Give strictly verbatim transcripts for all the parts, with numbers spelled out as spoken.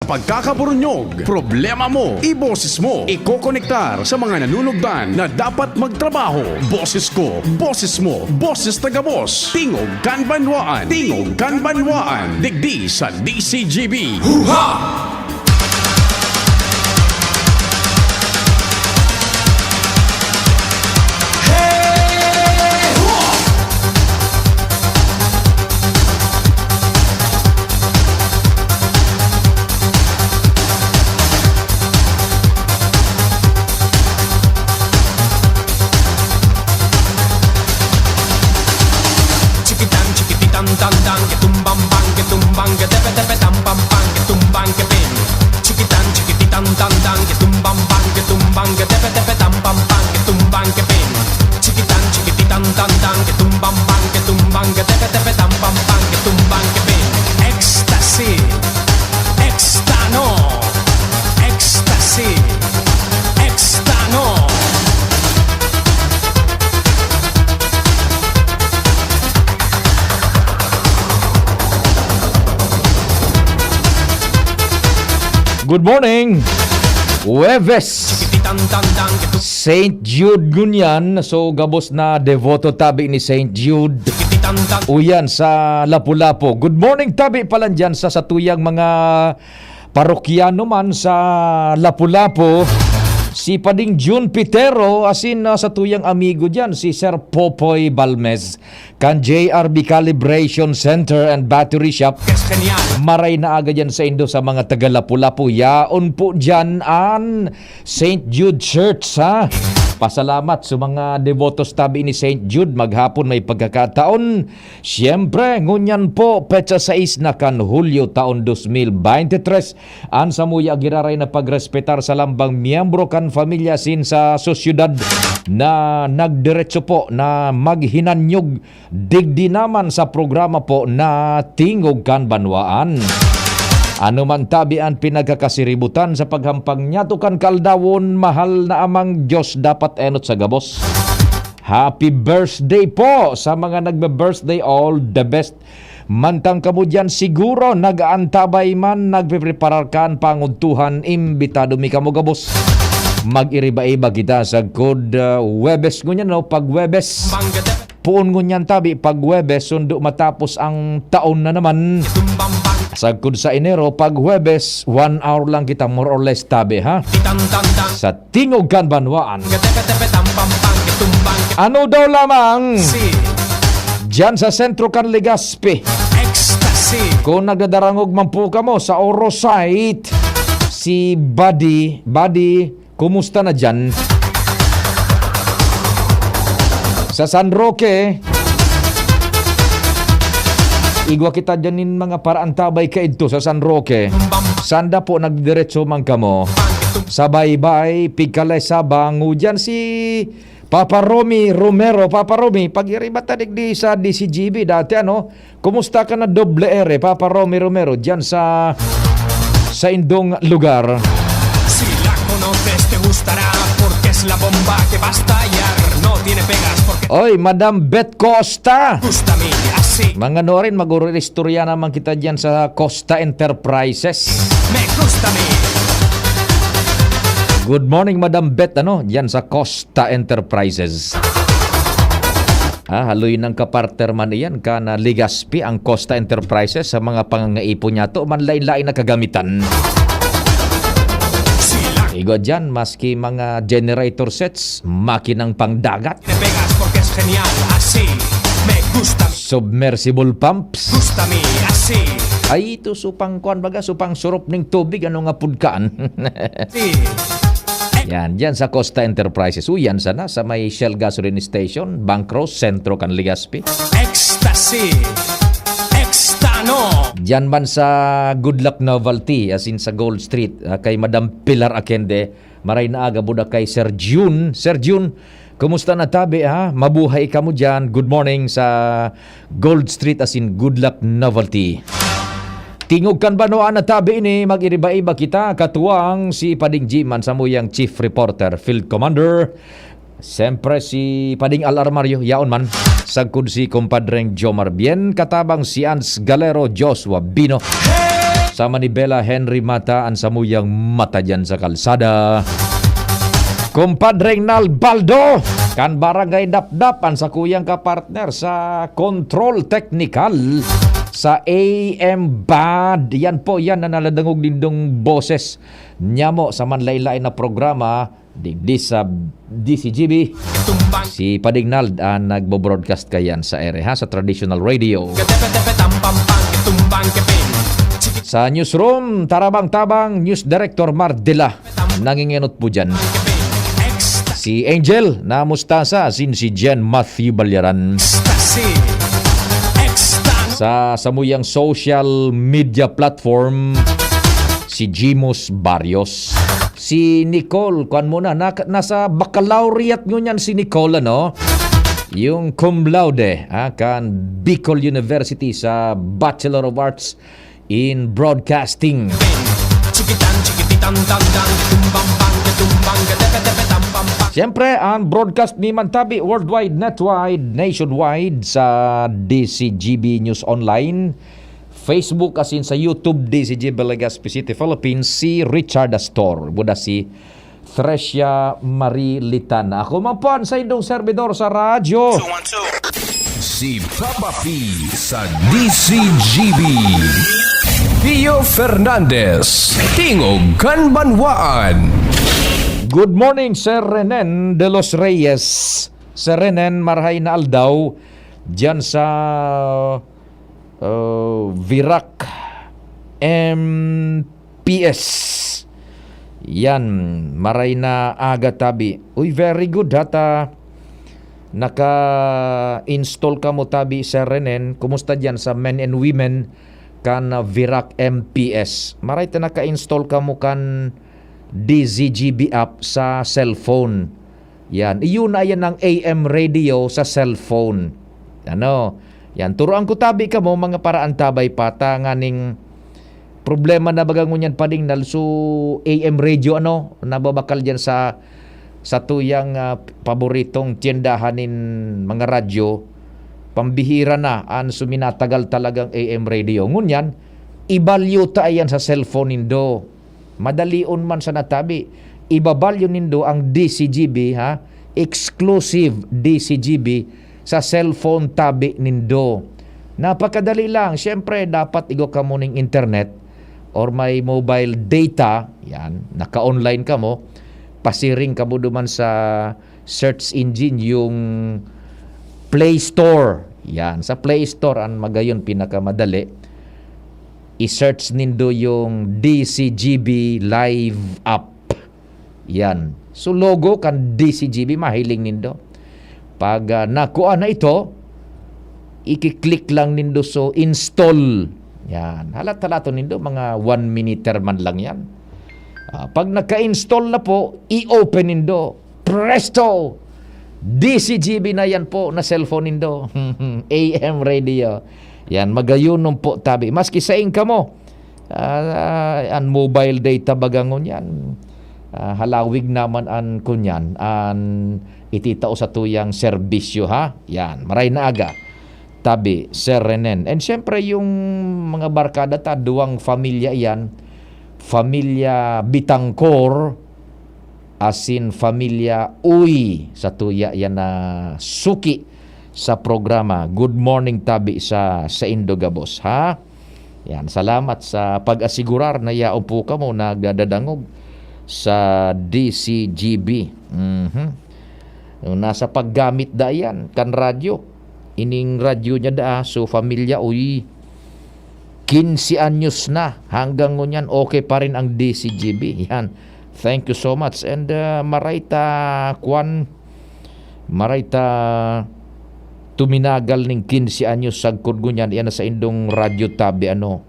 Pagkakaburunyog, problema mo, iboses mo, ikokonektar sa mga nanunugdan na dapat magtrabaho. Boses ko, boses mo, boses ta gabos. Tingog kan Banwaan, Tingog kan Banwaan, digdi sa D C G B. Huha! Chikitan, chikipitan, tan, tan, ke tumbang, bang, ke tumbang, ke tepe, tepe, tam, pam, pam, ke tumbang, ke pin. Chikitan, chikipitan, tan, tan, ke tumbang, bang, ke tumbang, ke tepe, tepe, tam, pam, pam, ke tumbang, ke pin. Chikitan, chikipitan, tan, tan, ke tumbang, bang, ke tumbang, ke tepe, tepe, tam, pam, pam, ke tumbang, ke pin. Ecstasy, Extano, Ecstasy, Extano. Good morning. Huwebes. Saint Jude ngunyan. So, gabos na deboto tabi ni Saint Jude. Uyan sa Lapu-Lapu. Good morning tabi palan dyan sa satuyang mga parokyano man sa Lapu-Lapu. Si Pading Jun Pitero, asin, ah, satuyang amigo dyan, si Sir Popoy Balmes. Kan J R B Calibration Center and Battery Shop. Maray na aga dyan saindo sa mga taga Lapu-Lapu. Yaon po dyan an Saint Jude Church, ha? Pasalamat sa mga debotos tabi ni Saint Jude. Maghapon may pagkakataon. Siyempre, ngunyan po, petsa sais na kan Hulyo taon dos mil beintitres, an samuya giraray na pagrespetar sa lambang miyembro kan pamilya asin sa sosyedad na nagdiretso po na maghinanyog digdi naman sa programa po na Tingog kan Banwaan. Ano man tabi an pinagkakasiributan sa paghampang niyato kan kaaldawon, mahal na Amang Diyos dapat enot sa gabos. Happy birthday po sa mga nagbe-birthday, all the best. Mantang kamo diyan, siguro nag-aantabay man, nagpepreparar kan panguntuhan, imbitado mi kamo gabos. Mag-iriba-iba kita sagkod, ah, Huwebes ngunyan, no? Pag Huwebes. Poon ngunyan tabi, pag Huwebes, sundo matapos ang taon na naman. Sagkod sa Enero, pag Huwebes, one hour lang kita, more or less, tabi, ha? Sa Tingog kan Banwaan. Ano daw lamang? Diyan sa sentro kan Legazpi. Ecstasy. Kung nagdadarangog man po kamo sa Orosite, si Buddy, Buddy, kumusta na diyan? Sa San Roque, igwa kita diyan nin mga paraantabay kaidto sa San Roque. Sanda po nagdiretso man kamo. Sa Baybay, Pigkalesa, Bango, diyan si Papa Romy Romero. Papa Romy, pag-iriba ta digdi sa D C G B dati, ano? Kumusta ka na, doble R, Papa Romy Romero, diyan sa, sa indong lugar? Si la conoces, te gustará, porque es la bomba que va a estallar. No tiene pegas, porque Oy, Madam Beth Costa. Gusta mi así. Mga norin, mag-istorya naman kita diyan sa Costa Enterprises. Me gusta mi. Good morning, Madam Beth, ano, diyan sa Costa Enterprises. Ah, haloy nang kaparter man iyan, kan Legazpi ang Costa Enterprises sa mga pangangaipon niyato man lain-lain na kagamitan. Igwa diyan, maski mga generator sets, makinang pangdagat. Te pegas porque es genial, así me gusta. Submersible pumps. Gusta mi, así. Ay, ito supang kuan baga, supang surop ning tubig, ano nga pud kaan? Si Yan, diyan sa Costa Enterprises. Uyan sana, sa may Shell Gasoline Station, Bank Cross, sentro kan Legazpi. Ecstasy. Extano. Diyan man sa Good Luck Novelty, as in sa Gold Street, ah, kay Madam Pilar Akende. Maray na aga buda kay Sir Jun. Sir Jun, kumusta na tabi, ha? Mabuhay kamo diyan. Good morning sa Gold Street, as in Good Luck Novelty. Tingog kan Banwaan na tabi ini, mag-iriba-iba kita, katuwang si Pading G man, samuyang chief reporter, field commander. Siyempre, si Pading Al Armario, yaon man. Sagkod si Kumpadreng Jomar Bien, katabang si Ans Galero, Joshua Bino. Sa Manibela, Henry Mata, an samuyang mata dyan sa kalsada. Kumpadre Nalbaldo, kan Barangay Dapdap, an sakuyang kapartner sa Control Technical sa A M Band. Yan po, yan na naladangog nindong boses. Nyamo sa manlain-lain na programa, digdi sa D C G B. Si Pading Nald ang nagbo-broadcast kayan sa ere, ha, sa traditional radio. Sa newsroom, Tarabang-tabang, News Director Mar Dela, nangingenot po dyan. Si Angel na Mustasa, sin si Jen Matthew Balyaran. Sa samuyang social media platform, si Jimos Barrios. Si Nicole, kuwan mo na, na, nasa baccalaureate ngunyan si Nicole, ano? Yung cum laude, ah, kan Bicol University sa Bachelor of Arts in Broadcasting. Siyempre, ang broadcast ni Mantabi worldwide, netwide, nationwide sa D C G B News Online, Facebook, asin sa YouTube, D C G B Legazpi City, Philippines, si Richard Astor. Buda si Thresia Marie Litana. Ako man po ang saindong servidor sa radyo. Si Papa P sa D C G B. Pio Fernandez, Tingog kan Banwaan. Good morning, Sir Renen de los Reyes. Sir Renen, marhay na aldaw dyan sa, uh, Virac M P S. Yan, maray na aga tabi. Uy, very good, ha, ta naka-install kamo tabi, Sir Renen. Kumusta diyan sa men and women kan, ah, Virac M P S? Maray ta naka-install kamo kan D Z G B app sa cellphone. Yan. Iyo na yan ang A M radio sa cellphone. Ano? Yan. Turuan ko tabi kamo, mga paraantabay pa, ta nganing problema na baga ngunyan, Pading Nal. So, A M radio, ano, nababakal dyan sa, sa tuyang, ah, paboritong tiyendahan nin mga radyo. Pambihira na an suminatagal talagang A M radio. Ngunyan, ibalyo ta yan sa cellphone nindo. Madalion man sa natabi, ibabalyo nindo ang D C G B, ha? Exclusive D C G B sa cellphone tabi nindo. Napakadali lang. Siyempre, dapat igwa kamo ning internet or may mobile data. Yan, naka-online kamo. Pasiring kamo duman sa search engine, yung Play Store. Yan, sa Play Store, ang magayon, pinakamadali. I-search nindo yung D C G B Live App. Yan. So, logo kan D C G B, mahiling nindo. Pag, ah, nakuha na ito, iki-click lang nindo, so, install. Yan. Halat-halaton nindo, mga one minute man lang yan. Ah, pag naka-install na po, i-open nindo. Presto! D C G B na yan po na cellphone nindo. A M radio. Yan, magayon po tabi. Maski saing kamo, ah, an mobile data baga ngunyan. Ah, halawig naman an kunyan, an ititao sa tuyang serbisyo, ha? Yan, maray na aga. Tabi, Sir Renen. And siyempre, yung mga barkada ta, duwang pamilya yan. Pamilya Bitangkor, asin pamilya Uy, sa tuya yan na suki sa programa. Good morning, tabi sa, sa Indo gabos, ha? Yan, salamat sa pag-asigurar na yaon po kamo nagdadangog sa D C G B. Mhm. Nasa paggamit da yan, kan radyo. Ining radyo niya da, so pamilya, uy, quince anyos na. Hanggang ngunyan, okay pa rin ang D C G B. Yan. Thank you so much. And, uh, maray ta, kwan, maray ta tuminagal ning quince anyos sagkod ngunyan. Yan na sa indong radyo tabi, ano.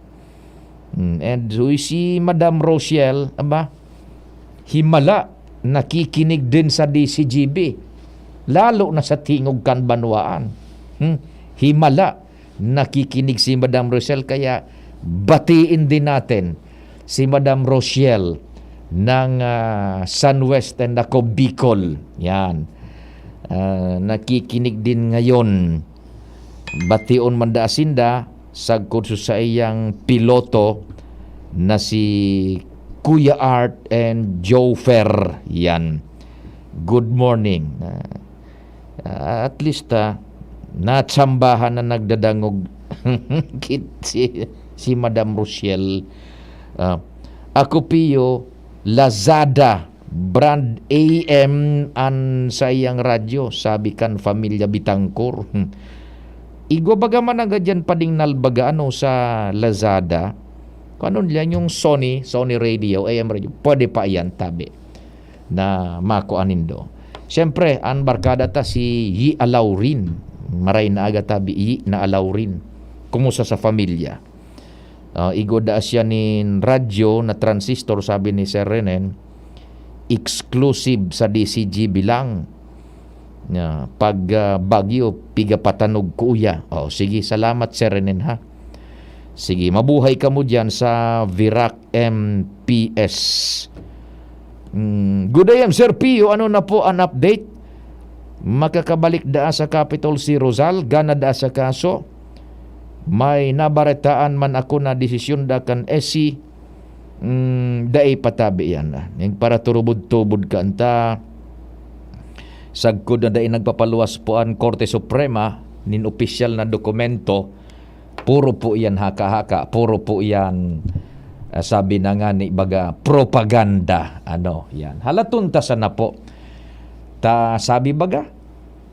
Hmm, and uy, si Madam Rochelle, aba, himala, nakikinig din sa D C G B. Lalo na sa Tingog kan Banwaan. Hmm, himala, nakikinig si Madam Rochelle. Kaya batiin din natin si Madam Rochelle ng, ah, San West and ako Bicol. Yan. Ah, nakikinig din ngayon. Bation man da sinda, sagkod sa saiyang piloto, na si Kuya Art and Joe Fer. Yan. Good morning. Ah, at least, ah, natsambahan na nagdadangog kit si, si Madam Rochelle. Ah, ako, Pio, Lazada, brand A M an saiyang radyo, sabi kan Familia Bitangkor. Igwa baga man agad yan padingnal baga, ano, sa Lazada. Kung ano yan, yung Sony, Sony Radio, A M radio, pwede pa yan, tabi, na makuha nindo. Siyempre, ang barkada ta si Yi Alaurin. Maray na aga tabi, Yi na Alaurin. Kumusta sa familia? Ah, igwa daa siya nin radyo na transistor, sabi ni Sir Renen, exclusive sa D C G B lang. Ya, pag, ah, bagyo, piga patanog, kuya. Oh, sige, salamat, Sir Renen, ha. Sige, mabuhay kamo diyan sa Virac M P S. Mm, good A M, Sir Pio, ano na po ang update? Makakabalik daa sa Capitol si Rosal, gana daa sa kaso. May nabaretaan man ako na desisyon da kan S C, mm, dai patabi yan. Yung para turubod-tubod ka, anta, sagkod na dai nagpapaluwas po ang Korte Suprema nin opisyal na dokumento, puro po yan haka-haka, puro po yan, ah, sabi na nga ni baga, propaganda. Ano, yan. Halaton ta sana po. Ta, sabi baga,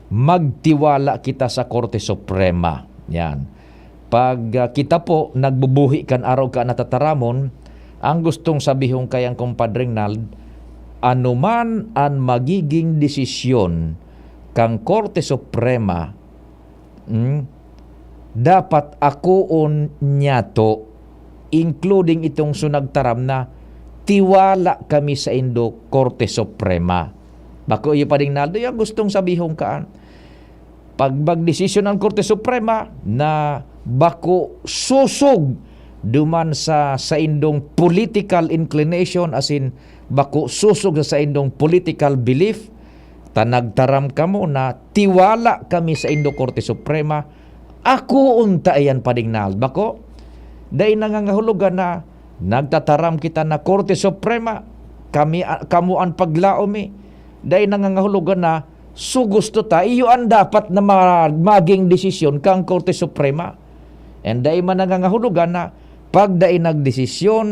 magtiwala kita sa Korte Suprema. Yan. Pag, ah, kita po nagbubuhi kan araw ka natataramon, ang gustong sabihon kayang Compadre Rinald, anuman an magiging desisyon kan Korte Suprema, hmm, dapat akoon niyato, including itong so nagtaram na tiwala kami saindo, Korte Suprema. Bako iyo, Padre Rinaldo, yung gustong sabihon kaan. Pag magdesisyon ang Korte Suprema na bako susog duman sa saindong political inclination, as in, bako susog sa saindong political belief, ta nagtaram kamo na tiwala kami saindo, Korte Suprema, ako unta iyan, Padre Rinaldo. Bako, dai nangangahulugan na nagtataram kita na Korte Suprema, kami, kamo an paglaom mi. Dai nangangahulugan na so gusto ta, iyo an dapat na ma-, maging desisyon kan Korte Suprema. And dai man nangangahulugan na pag dai nagdesisyon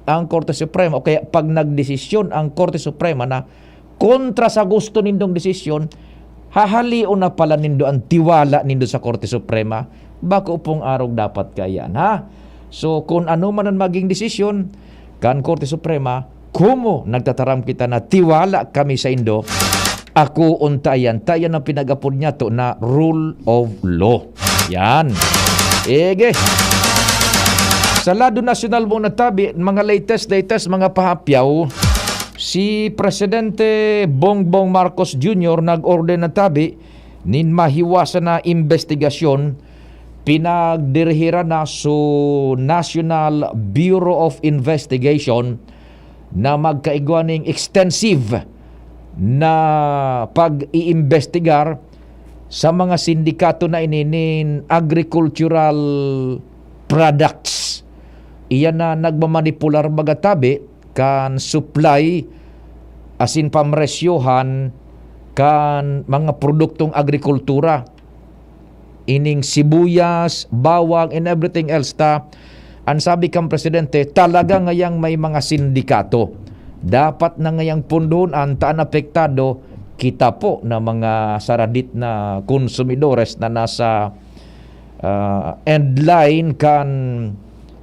ang Korte Suprema, o kaya pag nagdesisyon ang Korte Suprema na kontra sa gusto nindong desisyon, hahalion na pala nindo an tiwala nindo sa Korte Suprema, bako pong arog dapat kaiyan, ha? So, kun ano man an maging desisyon kan Korte Suprema, komo nagtataram kita na tiwala kami saindo, ako unta iyan, ta iyan ang pinag-apod niyato na rule of law. Yan. Ege. Sa lado nasyonal muna tabi, mga latest, latest, mga pahapyaw, si Presidente Bongbong Marcos Junior nag-order na tabi nin mahiwasan na imbestigasyon, pinagdirihiran na so National Bureau of Investigation na magkaigwa ning extensive na pag-iimbestigar sa mga sindikato na ini nin agricultural products. Iyan na nagmamanipular, baga tabi, kan supply asin pamresyohan kan mga produktong agrikultura. Ining sibuyas, bawang, and everything else ta, an sabi kan presidente, talaga ngayang may mga sindikato. Dapat na ngayang pundoon an ta an apektado, kita po na mga saradit na konsumidores na nasa, ah, end line kan,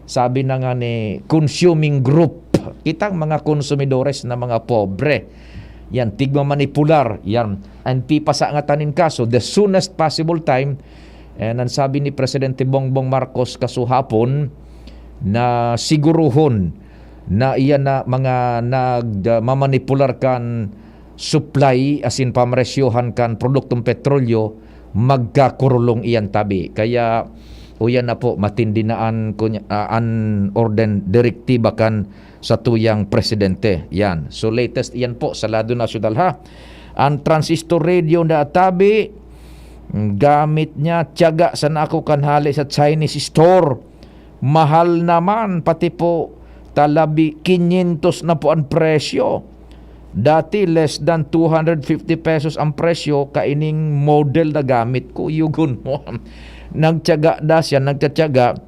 sabi na nga ni, consuming group. Kitang mga konsumidores na mga pobre. Yan, tigmamanipular. Yan. An pipasa ngatanin kaso, the soonest possible time. And ang sabi ni Presidente Bongbong Marcos kasuhapon, na siguruhon na iyan na mga nagmamanipular kan supply asin pamresyohan kan produktong petrolyo, magkakurulong iyan tabi. Kaya, uyan na po, matindi na an, kunya-, ah, an orden direktiba kan satuyang presidente. Yan. So, latest iyan po sa lado nasyonal, ha. An transistor radio na tabi, gamit niya, tiyaga sana ako kan hali sa Chinese store. Mahal naman, pati po talabi, kinyentos na po ang presyo. Dati, less than two hundred fifty pesos ang presyo, kaining model na gamit ko, yugon mo. Nagtiyaga da siya, nagtatiyaga,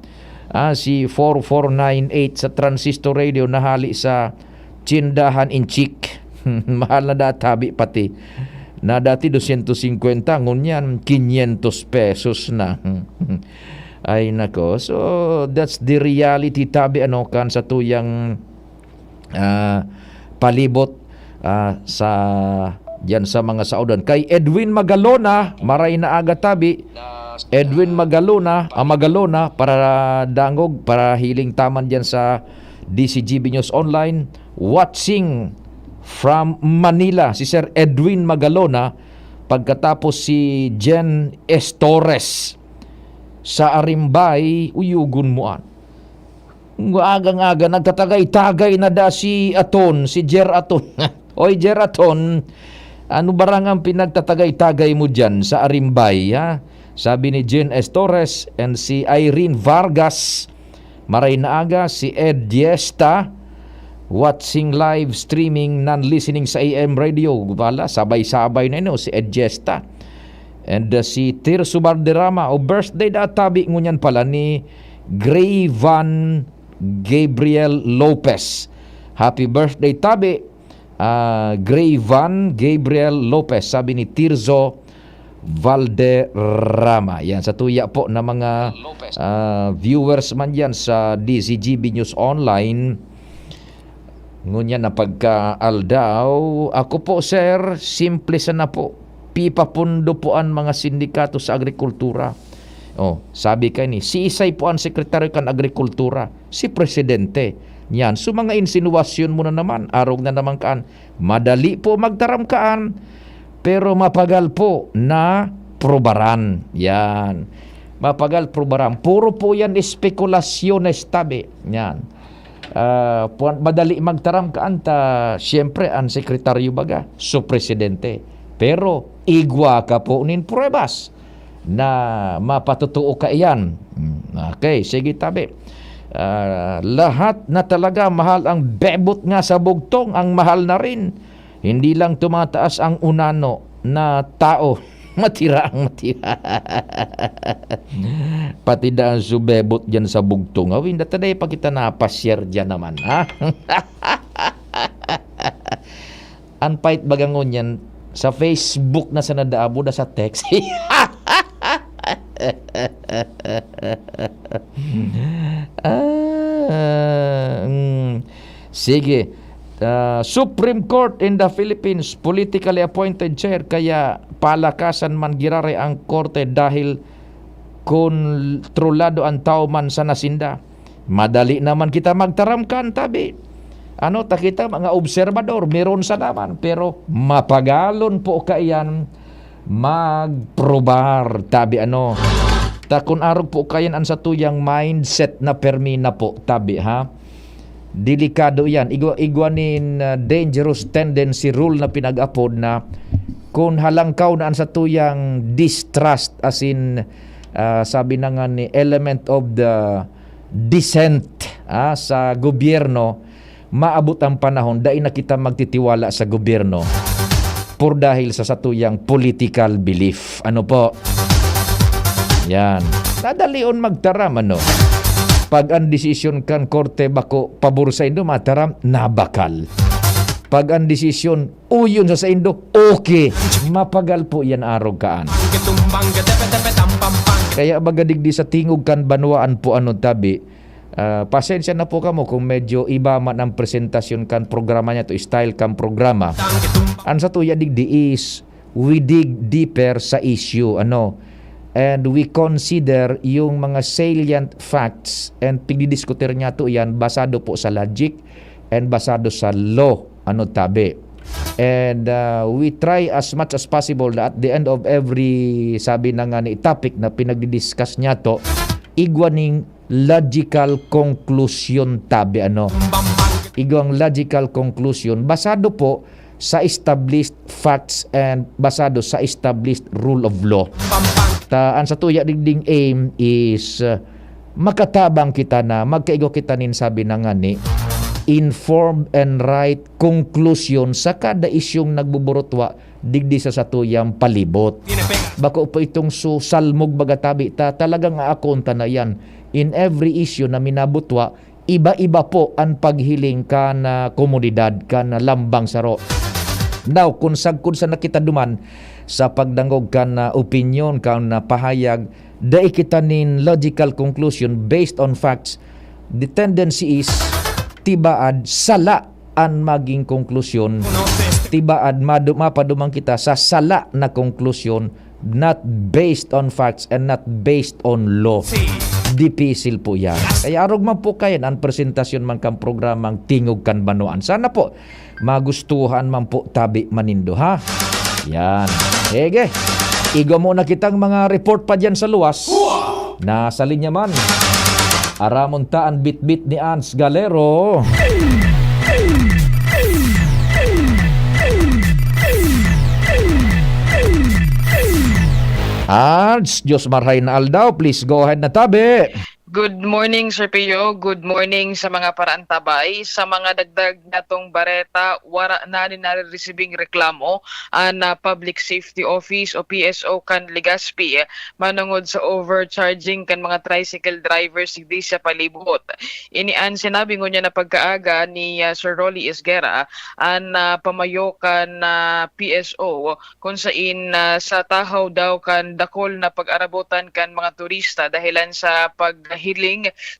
ah, si four four nine eight sa Transistor Radio na hali sa Tsindahan in Chic. Mahal na da tabi pati. Na dati dosyentos singkwenta, ngunyan, kinyentos pesos na. Ay, nako. So, that's the reality, tabi, ano, kan sa tuyang, ah, palibot, ah, sa, diyan sa mga saodan. Kay Edwin Magalona, maray na aga, tabi. Edwin Magalona, ah, Magalona, para dangog, para hiling taman diyan sa D C G B News Online. Watching from Manila, si Sir Edwin Magalona, pagkatapos si Jen Estores. Sa Arimbay, uyugon mo an. Agang-aga, nagtatagay-tagay na da si Aton, si Jer Aton. Oy, Jer Aton, ano barang ang pinagtatagay-tagay mo diyan sa Arimbay, ha? Sabi ni Jen Estores and si Irene Vargas, maray na aga, si Ed Diesta, watching live streaming, non-listening sa A M radio. Bala, sabay-sabay na, no, si Ed Diesta. And, uh, si Tirso Valderrama, o birthday da tabi ngunyan pala ni Grayvan Gabriel Lopez. Happy birthday, tabi, ah, Grayvan Gabriel Lopez, sabi ni Tirso Valderrama. Yan, sa tuya po na mga, ah, viewers man yan sa D Z G B News Online. Ngunyan na pagkaaldaw, ako po, sir, simple sana po. Pipapundo po an mga sindikato sa agrikultura. Oh, sabi kay ni, siisay po an sekretaryo kan agrikultura? Si presidente. Yan. So, mga insinuwasyon mo na naman, arog na naman kaan. Madali po magtaram kaan, pero mapagal po na prubaran. Yan. Mapagal prubaran. Puro po yan espekulasyones, tabi. Yan. Ah, puwan, madali magtaram kaan ta, siyempre, ang sekretaryo baga, so presidente. Pero, igwa ka po nin pruebas na mapatotoo kaiyan. Hmm, okay, sige, tabi. Ah, lahat na talaga mahal ang bebot nga sa bugtong, ang mahal na rin. Hindi lang tumataas ang unano na tao. Matira ang matira. Pati daan subebot dyan sa bugtong. Awin, data dai pa kita napasyar dyan naman, ha? Ang pait baga ngunyan, sa Facebook na sa nadaabo na sa text. Ah, mm. Sige. Ah, Supreme Court in the Philippines, politically appointed chair, kaya palakasan man giraray ang korte dahil kontrolado ang tao man sa nasinda. Madali naman kita magtaram kan, tabi. Ano, ta kita, mga obserbador, meron sa naman, pero mapagalon po kaiyan magprobar, tabi, ano. Ta kun arog po kaiyan an satuyang mindset na permi na po, tabi, ha? Delikado iyan. Igwa, igwa nin, ah, dangerous tendency rule na pinag-apod na kun halangkaw na an satuyang distrust, as in, ah, sabi na nga ni, element of the dissent, ah, sa gobyerno, maabot ang panahon, dai na kita magtitiwala sa gobyerno por dahil sa satuyang political belief. Ano po? Yan. Nadalion magtaram, ano? Pag ang desisyon kan korte bako pabor sa indo, mataram, nabakal. Pag ang desisyon uyon sa saindo, okay. Mapagal po yan, arog kaan. Kaya baga digdi sa tingog kan banwaan po, ano, tabi, ah, pasensya na po kamo kung medyo iba man ang presentasyon kan programa niya to, style kan programa. Ang sa tuya digdi is, we dig deeper sa issue, ano, and we consider yung mga salient facts and pigdidiskutir niya to yan basado po sa logic and basado sa law, ano, tabi. And, uh, we try as much as possible na at the end of every, sabi na nga ni, topic na pinagdi-discuss niya to, igwa ning logical conclusion, tabi, ano. Igwang logical conclusion basado po sa established facts and basado sa established rule of law. Ta, ang sa tuya digding aim is, uh, makatabang kita na magkaigwa kita nin sabi na ngani, informed and right conclusion sa kada isyung nagbuburutwa digdi sa satuyang palibot. Bako po itong su-, salmog baga tabi ta, talagang aakon ta na yan. In every issue na minabutwa, iba-iba po an paghiling kan, ah, komunidad, kan, ah, lambang saro. Now, kun sagkod sana kita duman sa pagdangog kan, ah, opinyon, kan, ah, pahayag, dai kita nin logical conclusion based on facts, the tendency is tibaad sala an maging konklusyon. Tibaad madu-, mapaduman kita sa sala na konklusyon, not based on facts and not based on law. Dipisil po yan. Kaya arog man po kayan an presentasyon man kan programang Tingog kan Banwaan. Sana po, magustuhan man po tabi man nindo, ha? Yan. Sige. Igwa muna kitang mga report pa dyan sa luwas. Nasa linya man. Aramon ta an bitbit ni Ans Galero. Ans, Diyos marhay na aldaw, please go ahead na tabi. Good morning, Sir Pio. Good morning sa mga paraantabay. Sa mga dagdag natong bareta, wara na ni nare-resibing reklamo an, ah, Public Safety Office o P S O kan Legazpi manungod sa overcharging kan mga tricycle drivers digdi sa palibot. Ini an sinabi ngunyan na pagkaaga ni, ah, Sir Rolly Esguerra, an, ah, pamayo kan, ah, P S O, kun sain, ah, sa tahaw daw kan dakul na pag-arabotan kan mga turista dahelan sa paghiling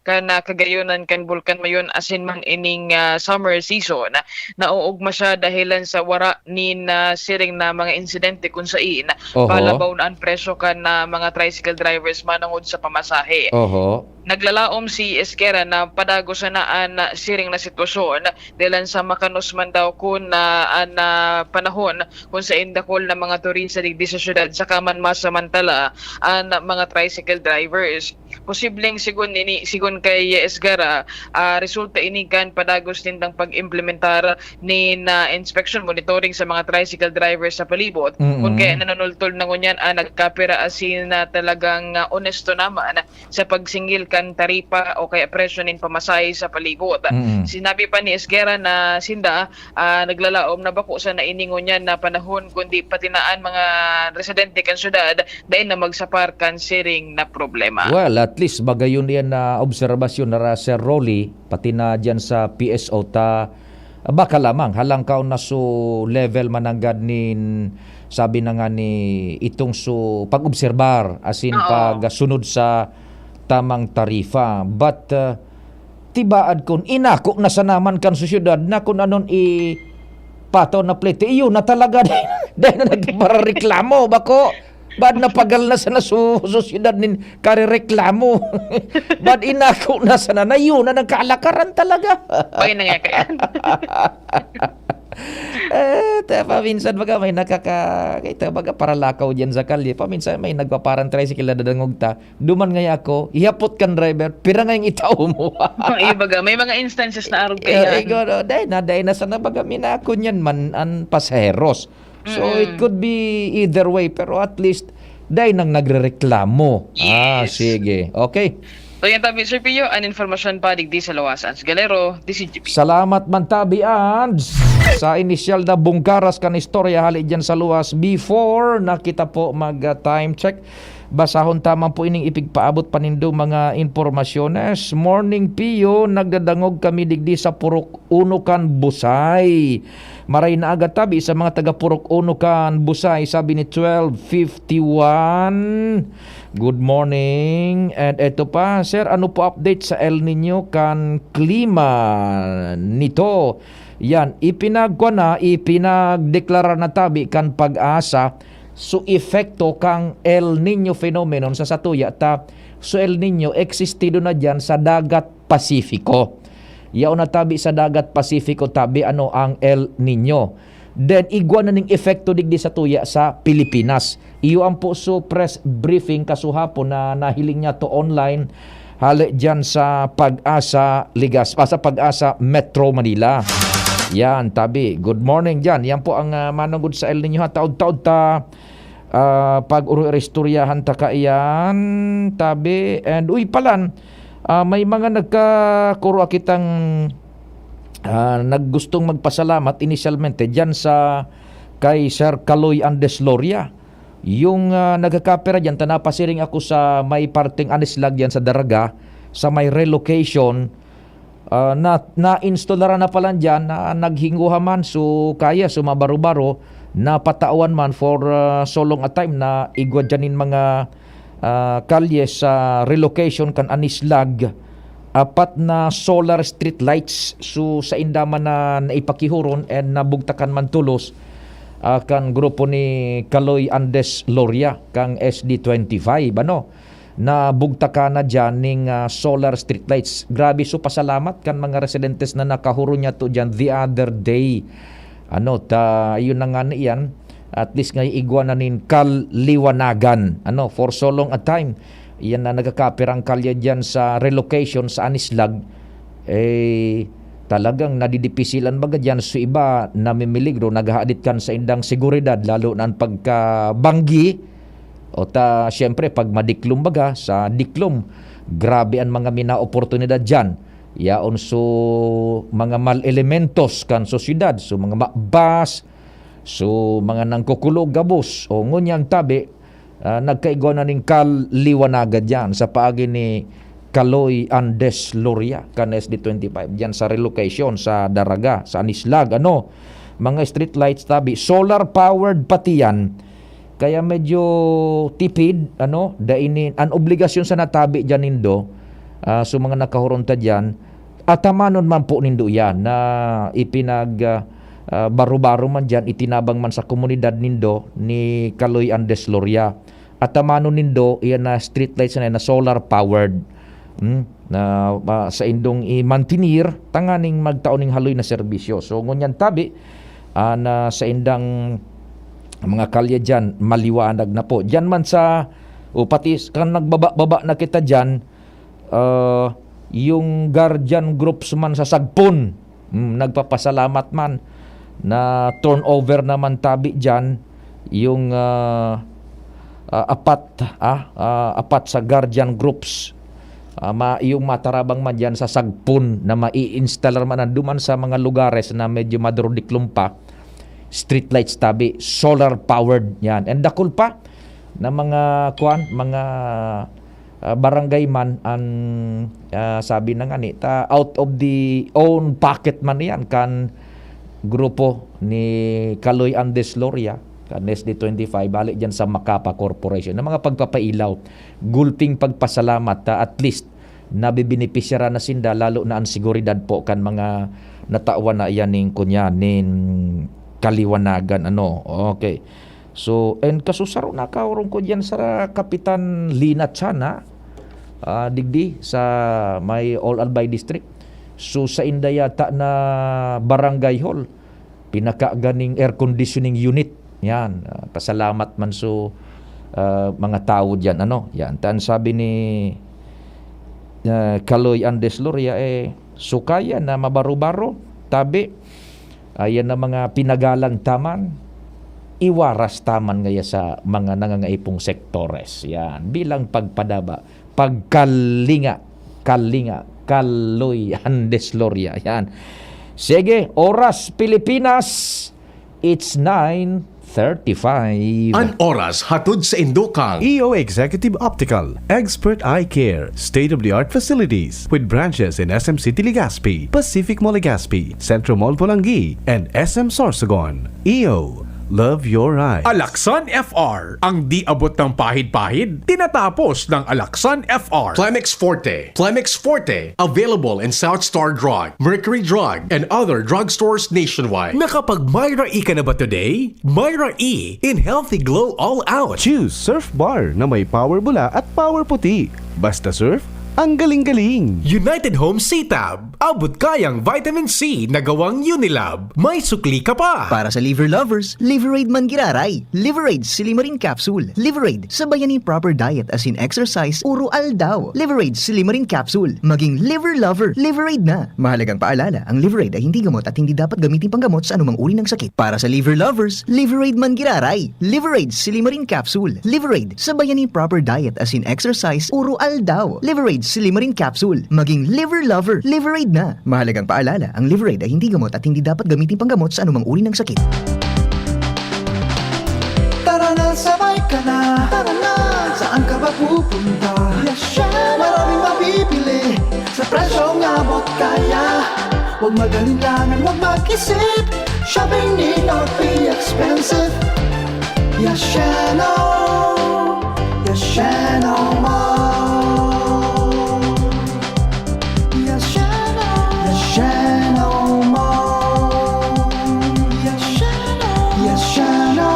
kan, ah, kagayonan kan Bulkan Mayon asin man ining, ah, summer season. Naoogma siya dahelan sa wara nin, ah, siring na mga insidente kun sain Oho. palabaw na an presyo kan, ah, mga tricycle drivers manungod sa pamasahe. Oho. Naglalaom si Esquera na padagos sana an siring na sitwasyon dahelan sa makanos man daw kun, ah, an, ah, panahon kun sain dakul na mga turista digdi sa syudad saka man masamantala an mga tricycle drivers. Posibleng sigon ini, sigon kay Esguerra, ah, resulta ini kan padagos nindang pag-implementar nin, ah, inspection, monitoring sa mga tricycle drivers sa palibot. Mm-mm. Kun kaya nanunultol na ngunyan an nagkapira asin na talagang, ah, onesto naman sa pagsingil kan taripa o kaya presyo nin pamasahe sa palibot. Mm. Sinabi pa ni Esguerra na sinda, ah, naglalaom na bako sana ini ngunyan na panahon, kundi pati na an mga residente kan syudad dai na magsapar kan siring na problema. Well, at least magayon iyan na obserbasyon na ra, Sir Rolly, pati na diyan sa P S O ta, baka lamang halangkaw na su level mananggad nin, sabi na nga ni, itong su pag-obserbar, as in Oo. pagsunod sa tamang tarifa. But, uh, tibaad kun inako na sa naman kan su syudad na kun anon i pataw na plete, iyo na talaga. Dai na nagpaparareklamo, bako. Bad napagal na sana su, su syudad nin karereklamo. Bad inako na sana, na iyo na nagkaalakaran talaga. Pay na nga kaya. Eh, ta-, paminsan baga may nakaka-, kita baga paralakaw diyan sa kalye. Paminsan may nagpaparang tricycle na dadangog ta. Duman ngaya ako, ihapot kan driver, "Pira ngayang itao mo?" Ang iba ga, may mga instances na arog Eh, kaya. Igo, no, dai na, dai na sana baga minakon yan man an pasaheros. So, Mm-mm. it could be either way, pero at least, dai nang nagrereklamo. Ah, Yes. sige. Okay. So, yan tabi, Sir Pio, an informasyon pa digdi sa Lawas, Ans Galero, D C G P. Salamat man tabi, Ans. Sa inisyal na bungkaras kan istorya, hali dyan sa luwas, before na kita po mag, ah, time check, basahon ta man po ining ipigpaabot pa nindo mga impormasyones. Morning, Pio. Nagdadangog kami digdi sa Purok Uno kan Busay. Maray na aga tabi sa mga taga Purok Uno kan Busay, sabi ni twelve fifty-one. Good morning. And eto pa, sir, ano po update sa El Niño kan klima nito? Yan, ipinagkwa na, ipinagdeklara na tabi kan PAGASA su epekto kan El Niño phenomenon sa satuya ta, su El Niño existido na diyan sa dagat Pasifiko. Yaon na tabi sa dagat Pasifiko tabi ano ang El Niño. Then, igwa na ning epekto digdi satuya sa Pilipinas. Iyo ang po su press briefing kasuhapon na nahiling niya to online hale diyan sa PAGASA Ligas-, ah, sa PAGASA Metro Manila. Yan, tabi. Good morning diyan. Yan po ang, ah, manugod sa El Niño ha. Taod-taod ta, ah, pag-uro-istoryahan ta kaiyan, tabi. And, uy, palan, Ah, may mga nagkakurwa kitang, ah, naggustong magpasalamat inisyalmente diyan sa kay Sir Kaloy Andes Loria. Yung, ah, nagkakapira diyan, ta napasiring ako sa may parteng anislag diyan sa Daraga, sa may relocation, ah, na, na-installaran na pala diyan, na naghinguha man, so kaya, so mabaro-baro, napatawan man for, ah, so long a time na igwa diyan nin mga, ah, kalye sa relocation kan anislag, apat na solar street lights. So, sainda man na naipakihuron and nabugtakan man tolos, ah, kan grupo ni Kaloy Andes Loria, kang S D twenty-five, ano, nabugtakan na diyan ning, ah, solar street lights. Grabe, so pasalamat kan mga residentes na nakahuron niya to diyan the other day. Ano, ta, yun na nga na iyan. At least nga igwa na nin kaliwanagan. Ano, for so long a time, iyan na nagkakapirang kalye diyan sa relocation sa Anislag. Eh, talagang nadidipisilan baga diyan. So, iba namimiligro, naghahadit kan saindang seguridad, lalo na ang pagkabanggi. O ta, siyempre, pag madiklom baga, sa diklom, grabe ang mga mina oportunidad diyan. Yaon so mga mal elementos kan sosyedad, so mga mabas, so mga nangkukulog gabos. O ngunyan tabi, ah, nagkaigwa na nin kaliwanagan diyan sa paagi ni Kaloy Andes Loria kan S D twenty-five diyan sa relocation sa Daraga, sa Anislag, ano, mga street lights tabi, solar powered pati yan. Kaya medyo tipid, ano, dai ni, an obligasyon sa natabi diyan nindo, ah, so mga nakahuron ta diyan, atamanon man po nindo iyan na ipinag, ah, ah, baro-baro man diyan, itinabang man sa komunidad nindo ni Kaloy Andes Loria. Atamanon nindo iyan na street lights na, na solar powered. Hmm, na, ah, sa indong i-mantener, tanganing magtao ning haloy na serbisyo. So, ngunyan tabi, ah, na sa indang mga kalye diyan, maliwanag na po. Diyan man sa, o pati s-, kan nagbaba-baba na kita diyan, ah, yung guardian groups man sa Sagpon, hmm, nagpapasalamat man na turnover naman tabi diyan yung, ah, ah, apat, ah, ah, apat sa guardian groups. Ah, ma-, yung matarabang man diyan sa Sagpon na mai-install man duman sa mga lugares na medyo madurodiklom pa, streetlights tabi, solar powered yan. And dakul pa na mga, kuwan, mga, ah, barangay man ang, ah, sabi na nga ni, ta, out of the own pocket man yan kan grupo ni Kaloy Andes Loria, kan S D twenty-five, bali dyan sa Macapa Corporation, na mga pagpapailaw, gulping pagpasalamat, ta, at least, nabibinipisyara na sinda, lalo na ang seguridad po kan mga natawan na iyan ning, kunya, nin kaliwanagan, ano. Okay. So, and kasusaro na kaurong ko diyan sa Kapitan Lina Chana, ah, digdi sa may Old Albay District. So, sa inda yata na barangay hall, pinakaganing air conditioning unit. Yan, ah, pasalamat man so, ah, mga tawo diyan, ano. Yan, tan sabi ni, ah, Kaloy Andes Loria, eh, sukaya na mabaro-baro, tabi, ayan na mga pinagalan taman, iwaras taman ngaya sa mga nangangaipong sektores. Yan, bilang pagpadaba, pagkalinga, kalinga, Kaloy Andes Loria. Yan. Sige, oras Pilipinas, it's nine thirty-five. An oras hatod sa Indokang. E O Executive Optical, Expert Eye Care, state-of-the-art facilities with branches in S M City Legazpi, Pacific Mall Legazpi, Centro Mall Polangui, and S M Sorsogon. E O, love your eyes. Alaksan F R, ang di abot ng pahid-pahid, tinatapos ng Alaksan F R. Plemex Forte. Plemex Forte, available in South Star Drug, Mercury Drug, and other drugstores nationwide. Nakapag-Myra E ka na ba today? Myra E in Healthy Glow All Out. Choose Surf Bar na may power bula at power puti. Basta surf, ang galing-galing. United Home C-Tab, abot kayang vitamin C na gawang Unilab. May sukli ka pa. Para sa liver lovers, Liverade man giraray. Liverade Silimarin Capsule. Liverade, sabayan ni proper diet asin exercise uro aldaw. Liverade Silimarin Capsule. Maging liver lover, Liverade na. Mahalagang paalala, ang Liverade ay hindi gamot at hindi dapat gamitin panggamot sa anumang uri ng sakit. Para sa liver lovers, Liverade man giraray. Liverade Silimarin Capsule. Liverade, sabayan ni proper diet asin exercise uro aldaw. Liverade Slimarin Capsule. Maging liver lover, Liverade na. Mahalagang paalala, ang Liverade ay hindi gamot at hindi dapat gamitin panggamot sa anumang uri ng sakit. Tara na, sabay ka na. Tara na, saan ka ba pupunta? Yashano! Maraming mabibili sa presyong abot kaya. Huwag mag-alinlangan, huwag mag-isip. Shopping need not be expensive. Yashano! Yashano Mall! Yashano! Yashano Mall! Yashano! Yashano!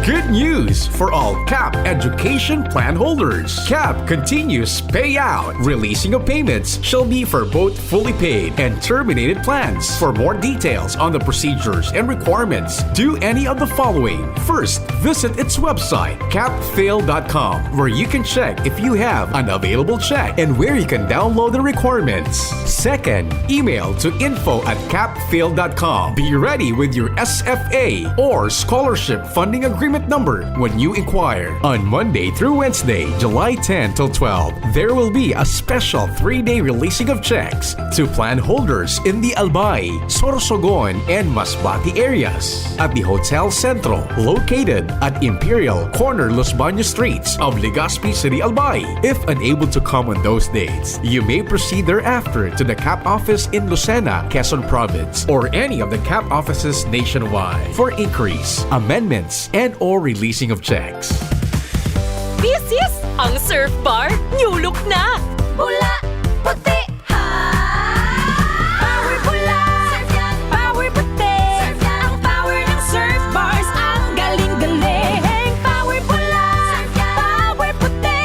Good news for all CAP Education Plan holders. CAP continues payout. Releasing of payments shall be for both fully paid and terminated plans. For more details on the procedures and requirements, do any of the following. First, visit its website, capfail dot com, where you can check if you have an available check and where you can download the requirements. Second, email to info at capfail dot com. Be ready with your S F A or scholarship funding agreement number when you inquire. On Monday through Wednesday, July ten till twelve, there will be a special three-day releasing of checks to plan holders in the Albay, Sorsogon, and Masbate areas at the Hotel Centro, located at Imperial, corner Los Baños Streets of Legazpi City, Albay. If unable to come on those dates, you may proceed thereafter to the CAP office in Lucena, Quezon Province, or any of the CAP offices nationwide for inquiries, amendments, and or releasing of checks. Misis, ang Surf Bar, new look na! Pula, puti, ha! Power pula, surf yan, power puti. Surf yan, ang power ng Surf Bars, ang galing-galing. Power pula, surf yan, power puti.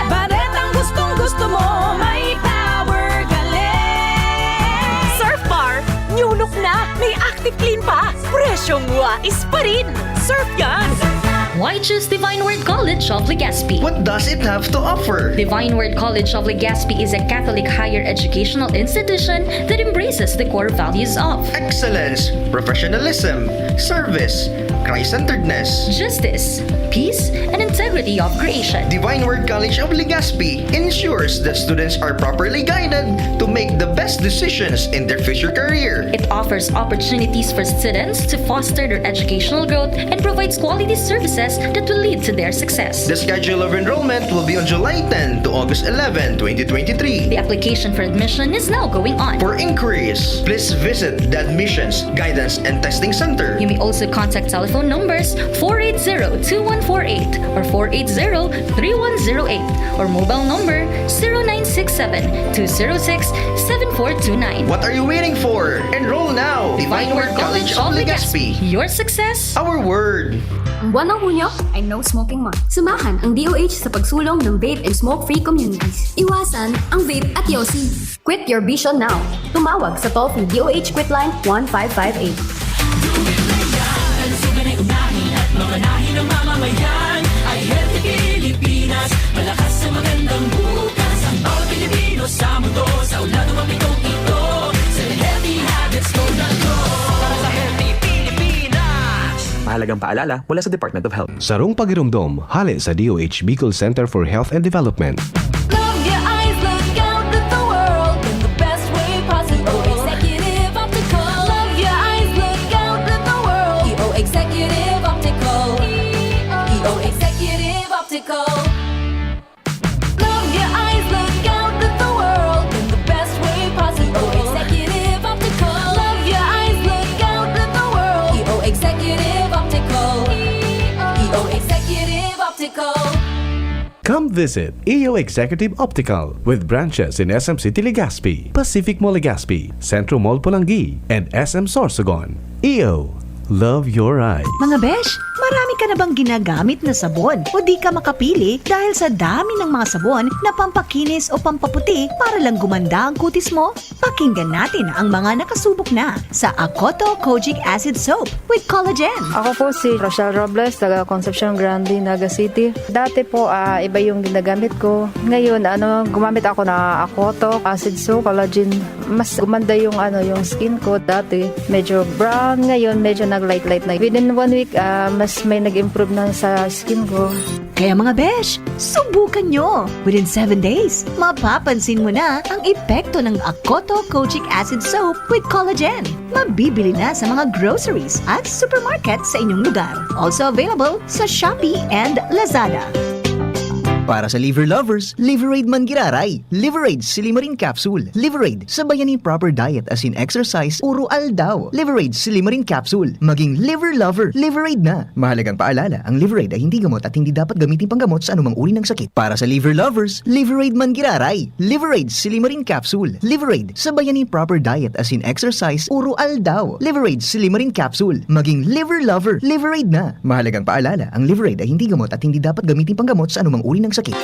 Baretang gustong-gusto mo, may power galing. Surf Bar, new look na, may Active Clean pa. Presyong wais pa rin. Surf yan! Why choose Divine Word College of Legazpi? What does it have to offer? Divine Word College of Legazpi is a Catholic higher educational institution that embraces the core values of Excellence, professionalism, service, Christ-centeredness. Justice, peace, and integrity of creation. Divine Word College of Legazpi ensures that students are properly guided to make the best decisions in their future career. It offers opportunities for students to foster their educational growth and provides quality services that will lead to their success. The schedule of enrollment will be on July ten to August eleven, twenty twenty-three. The application for admission is now going on. For inquiries, please visit the Admissions, Guidance, and Testing Center. You may also contact telephone numbers four eight zero two one four eight or four eight zero three one zero eight or mobile number zero nine six seven two zero six seven four two nine. What are you waiting for? Enroll now! Divine Word College of Legazpi. Your success, Our word. Ang buwan ng Hunyo ay No Smoking Month. Samahan ang D O H sa pagsulong ng vape and smoke-free communities. Iwasan ang vape at yosi. Quit your vision now. Tumawag sa toll-free D O H Quitline one five five eight. Ang suganay unahin at mamanahin ng mamamayan ay Healthy Pilipinas. Malakas sa magandang bukas ang bawat Pilipino sa mundo. Sa ulado mapitong ito, sa Healthy Habits Code na to. Para sa Healthy Pilipinas! Mahalagang paalala mula sa Department of Health. Sarong pagiromdom hale sa D O H Bicol Center for Health and Development. Love your eyes, look out at the world in the best way possible. E O Executive Optical. Love your eyes, look out at the world. E O Executive Optical. E O Executive Optical. Love your eyes, look out at the world in the best way possible. E O Executive Optical. Love your eyes, look out at the world. E O Executive Optical. E O Executive Optical. Come visit E O Executive Optical with branches in S M City Legazpi, Pacific Mall Legazpi, Centro Mall Polangui, and S M Sorsogon. E O, love your eyes. Mga besh, marami ka na bang ginagamit na sabon o di ka makapili dahil sa dami ng mga sabon na pampakinis o pampaputi para lang gumanda ang kutis mo? Pakinggan natin ang mga nakasubok na sa Akoto Kojic Acid Soap with Collagen. Ako po si Rochelle Robles, taga Concepcion Grande, Naga City. Dati po, ah, iba yung ginagamit ko. Ngayon, ano, gumamit ako na Akoto Acid Soap, Collagen. Mas gumanda yung, ano, yung skin ko. Dati, medyo brown. Ngayon, medyo nag-light-light na. Within one week, ah, mas may nag-improve na sa skin ko. Kaya mga besh, subukan nyo! Within seven days, mapapansin mo na ang epekto ng Akoto Kojic Acid Soap with Collagen. Mabibili na sa mga groceries at supermarket sa inyong lugar. Also available sa Shopee and Lazada. Para sa liver lovers, Liveraid man giraray. Liveraid Silimarin Capsule. Liveraid, sabayan nin proper diet asin exercise oro-aldaw. Liveraid Silimarin Capsule. Maging liver lover, Liveraid na. Mahalagang paalala, ang Liveraid ay hindi gamot at hindi dapat gamiting panggamot sa anumang uri ng sakit. Para sa liver lovers, Liveraid man giraray. Liveraid Silimarin Capsule. Liveraid, sabayan nin proper diet asin exercise oro-aldaw. Liveraid Silimarin Capsule. Maging liver lover, Liveraid na. Mahalagang paalala, ang Liveraid ay hindi gamot at hindi dapat gamiting panggamot sa anumang uri ng sakit.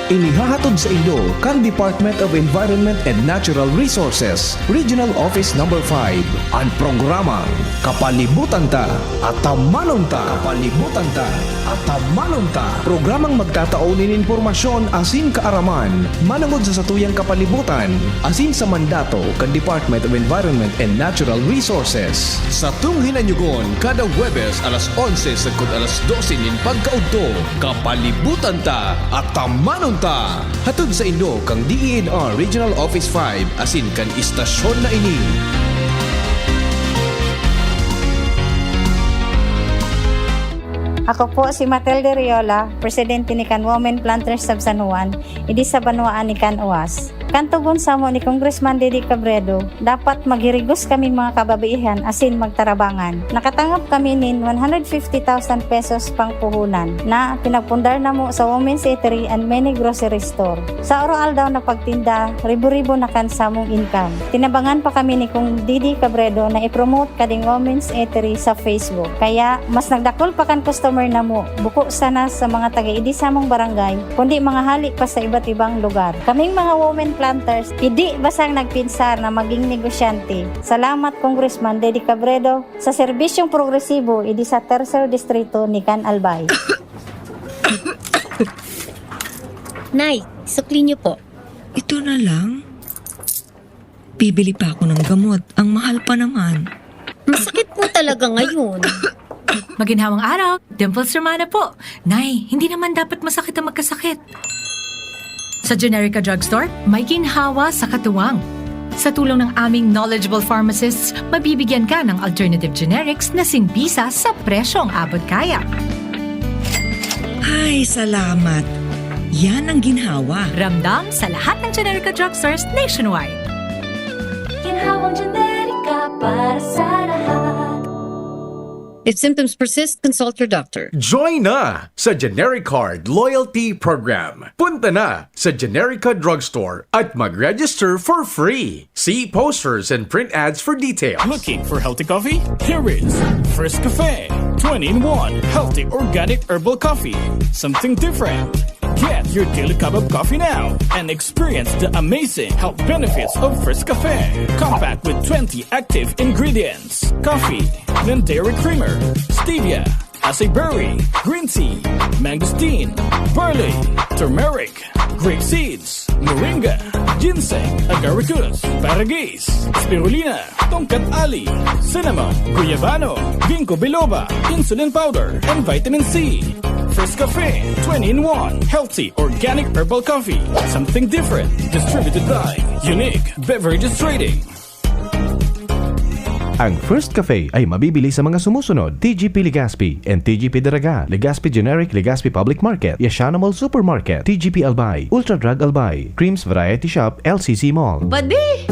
Inihahatod sa inyo kan Department of Environment and Natural Resources, Regional Office Number five, an programang Kapalibutan Ta, Atamanon Ta. Kapalibutan Ta, Atamanon Ta. Programang magtatao nin impormasyon asin kaaraman manongod sa satuyang kapalibutan asin sa mandato kan Department of Environment and Natural Resources. Satong hinanyugon kada Huwebes alas onse sagkod alas dose nin pagkaudto. Kapalibutan Ta, Atamanon Ta. Hatod sa inyo kan D E N R Regional Office five asin kan istasyon na ini. Ako po si Matilde Riola, presidente ni kan Women Planters of San Juan, idi sa banwaan ni kan Uas. Kan togon samo ni Congressman Didi Cabredo, dapat maghirigos kaming mga kababaihan asin magtarabangan. Nakatangop kami nin one hundred fifty thousand pesos pangpuhunan na pinagpundar namo sa Women's Eatery and Mini Grocery Store. Sa oro-aldaw na pagtinda, ribo-ribo na kan samong income. Tinabangan pa kami ni Kong Didi Cabredo na i-promote kading Women's Eatery sa Facebook. Kaya, mas nagdakul pa kan customer namo, buko sana sa mga taga-idi samong barangay, kundi mga hali pa sa iba't ibang lugar. Kaming mga women planters, idi basang nagpinsar na maging negosyante. Salamat, Congressman Didi Cabredo, sa serbisyong progresibo idi sa Tercer Distrito ni Can Albay. Nay, sukli niyo po. Ito na lang? Bibili pa ako ng gamot. Ang mahal pa naman. Masakit po talaga ngayon. Maginhawang araw, Dimples Romana po. Nay, hindi naman dapat masakit ang magkasakit. Sa Generica Drugstore, may ginhawa sa katuwang. Sa tulong ng aming knowledgeable pharmacists, mabibigyan ka ng alternative generics na simbisa sa presyong abot kaya. Ay, salamat. Yan ang ginhawa. Ramdam sa lahat ng Generica Drugstores nationwide. Ginhawang Generica para sa lahat. If symptoms persist, consult your doctor. Join na sa Generic Card Loyalty Program. Punta na sa Generica Drugstore at mag-register for free. See posters and print ads for details. Looking for healthy coffee? Here is First Cafe, twenty-in-one healthy organic herbal coffee. Something different. Get your daily cup of coffee now and experience the amazing health benefits of First Cafe. Compact with twenty active ingredients: coffee, then dairy creamer, stevia, acai berry, green tea, mangosteen, barley, turmeric, grape seeds, moringa, ginseng, agaricus, paragis, spirulina, tongkat ali, cinnamon, guyabano, ginkgo biloba, insulin powder, and vitamin C. First Cafe, twenty-in-one healthy organic herbal coffee. Something different. Distributed by Unique Beverages Trading. Ang First Cafe ay mabibili sa mga sumusunod: T G P Legazpi and T G P Daraga, Legazpi Generic, Legazpi Public Market, Yashana Mall Supermarket, T G P Albay, Ultra Drug Albay, Creams Variety Shop, L C C Mall. Padi!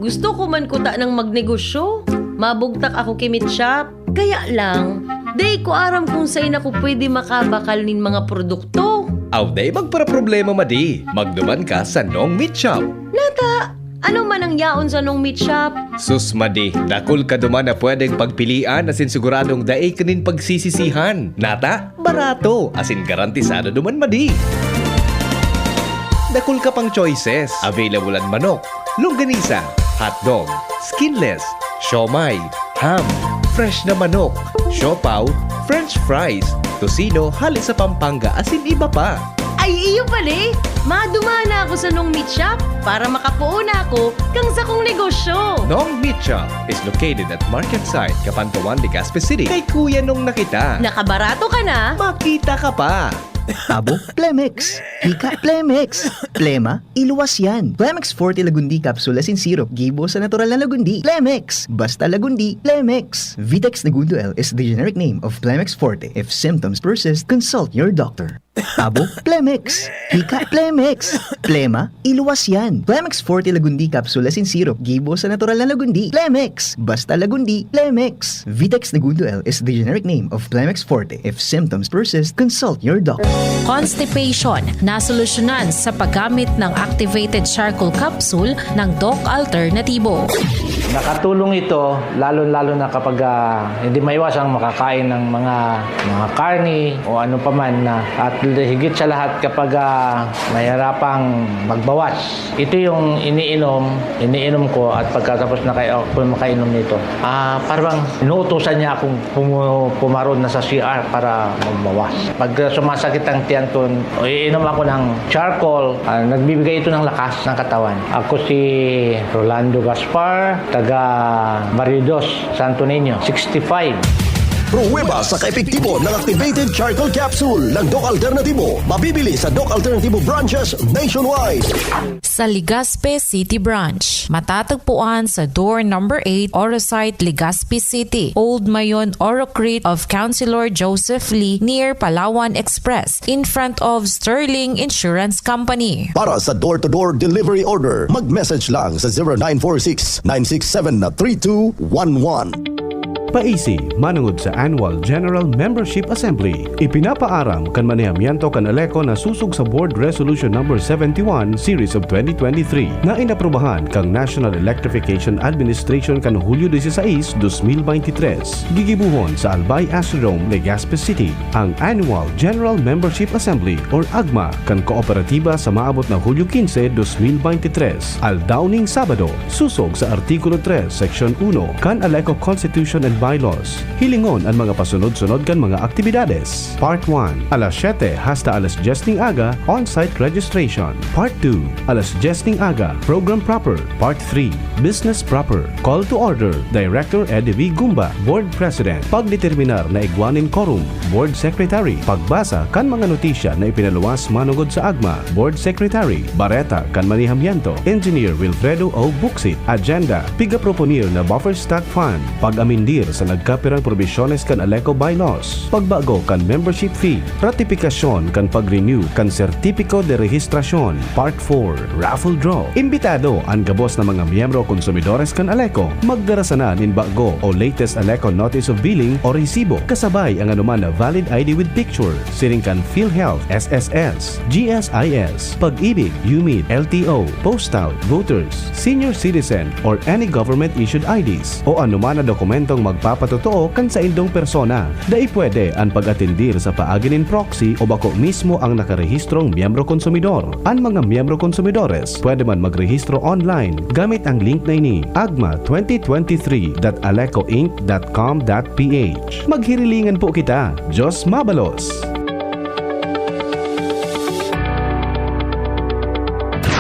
Gusto ko man kuta ng magnegosyo. Mabugtak ako ki Meat Shop. Kaya lang, dai ko aram kung sain ako pwede makabakal nin mga produkto. Aw, dai magparaproblema, madi. Magduman ka sa Nong Meat Shop. Nata, ano man ang yaon sa Nong Meat Shop? Sus, madi, dakul ka duman na pwedeng pagpilian asin siguradong dai ka nin pagsisisihan. Nata, barato asin garantisado duman, madi. Dakul ka pang choices. Available an manok, longganisa, hotdog, skinless, siomai, ham, fresh na manok, siopaw, french fries, tocino hale sa Pampanga asin iba pa. Ay, iyo pala eh! Madumana ako sa Nong Meat Shop para makapoon ako kan sakong negosyo. Nong Meat Shop is located at Market Site, Kapantawan, Legazpi City. Kay Kuya Nong na kita. Nakabarato ka na, makita ka pa. Abo, Plemex. Hika, Plemex. Plema, iluwas yan. Plemex Forte Lagundi Capsule Asin Syrup, gibo sa natural na Lagundi. Plemex. Basta Lagundi, Plemex. Vitex Negundo L is the generic name of Plemex Forte. If symptoms persist, consult your doctor. Abo, Plemex. Hika, Plemex. Plema, iluwas yan. Plemex Forte Lagundi Capsule Asin Syrup, gibo sa natural na Lagundi. Plemex. Basta Lagundi, Plemex. Vitex Negundo L is the generic name of Plemex Forte. If symptoms persist, consult your doctor. Constipation, nasolusyonan sa paggamit ng activated charcoal capsule ng Doc Alternatibo. Nakatulong ito, lalo-lalo na kapag ah, hindi maiwasang makakain ng mga mga karni o ano pa man na, at higit sa lahat kapag ah, mahirapang magbawas. Ito yung iniinom, iniinom ko, at pagkatapos na kayo ako makainom nito, ah, parang inuutusan niya akong pumu- pumaron na sa C R para magbawas. Pag ah, sumasakit ang tiyan ko, iinom ako ng charcoal, ah, nagbibigay ito ng lakas ng katawan. Ako si Rolando Gaspar, taga Barrio Dos, Santo Niño, sixty-five. Pruweba sa kaepektibo ng activated charcoal capsule ng Doc Alternatibo. Mabibili sa Doc Alternatibo branches nationwide. Sa Legazpi City Branch, matatagpuan sa door number eight, Orosite, Legazpi City, Old Mayon, Orocrit of Councilor Joseph Lee, near Palawan Express, in front of Sterling Insurance Company. Para sa door-to-door delivery order, mag-message lang sa zero nine four six, nine six seven, three two one one. Paisi, manungod sa Annual General Membership Assembly, ipinapaaram kan manihamiento kan ALECO na susog sa Board Resolution Number seventy-one, Series of twenty twenty-three, na inaprubahan kan National Electrification Administration kan Hulyo dieciséis, dos mil veintitrés, gigibohon sa Albay Astrodome, Legazpi City, ang Annual General Membership Assembly or AGMA kan Kooperatiba sa maabot na Hulyo quince, dos mil veintitrés, aldaw ning Sabado, susog sa Artikulo tres, Seksyon uno kan ALECO Constitution and Bylaws. Hilingon an mga pasunod-sunod kan mga aktibidades. Part one, alas siyete hasta alas dyes ning aga, on-site registration. Part two, alas dyes ning aga, program proper. Part three, business proper. Call to order, Director Eddie V. Gumba, Board President. Pagdeterminar na igwa nin quorum, Board Secretary. Pagbasa kan mga notisya na ipinaluwas manungod sa AGMA, Board Secretary. Bareta kan manihamiento, Engineer Wilfredo O. Buxit. Agenda, pigaproponir na buffer stock fund. Pag-amindir sa nagkapirang probisyones kan ALECO bylaws. Pagbago kan membership fee. Ratipikasyon kan pag-renew kan Sertipiko de Registrasyon. Part four, raffle draw. Imbitado an gabos na mga miyembro konsumidores kan ALECO. Magdara sana nin bago o latest ALECO Notice of Billing o resibo, kasabay ang anuman na valid I D with picture, siring kan PhilHealth, S S S, G S I S, Pag-ibig, UMID, L T O, Postal, Voters, Senior Citizen, or any government-issued I Ds, o anuman na dokumentong magpapatotoo kan saindong persona. Dai pwede an pag-atendir sa paagi nin proxy o bako mismo ang nakarehistrong miyembro konsumidor. An mga miyembro konsumidores pwede man magrehistro online gamit ang link na ini, agma twenty twenty-three dot alecoinc dot com dot ph. Maghirilingan po kita. Diyos mabalos!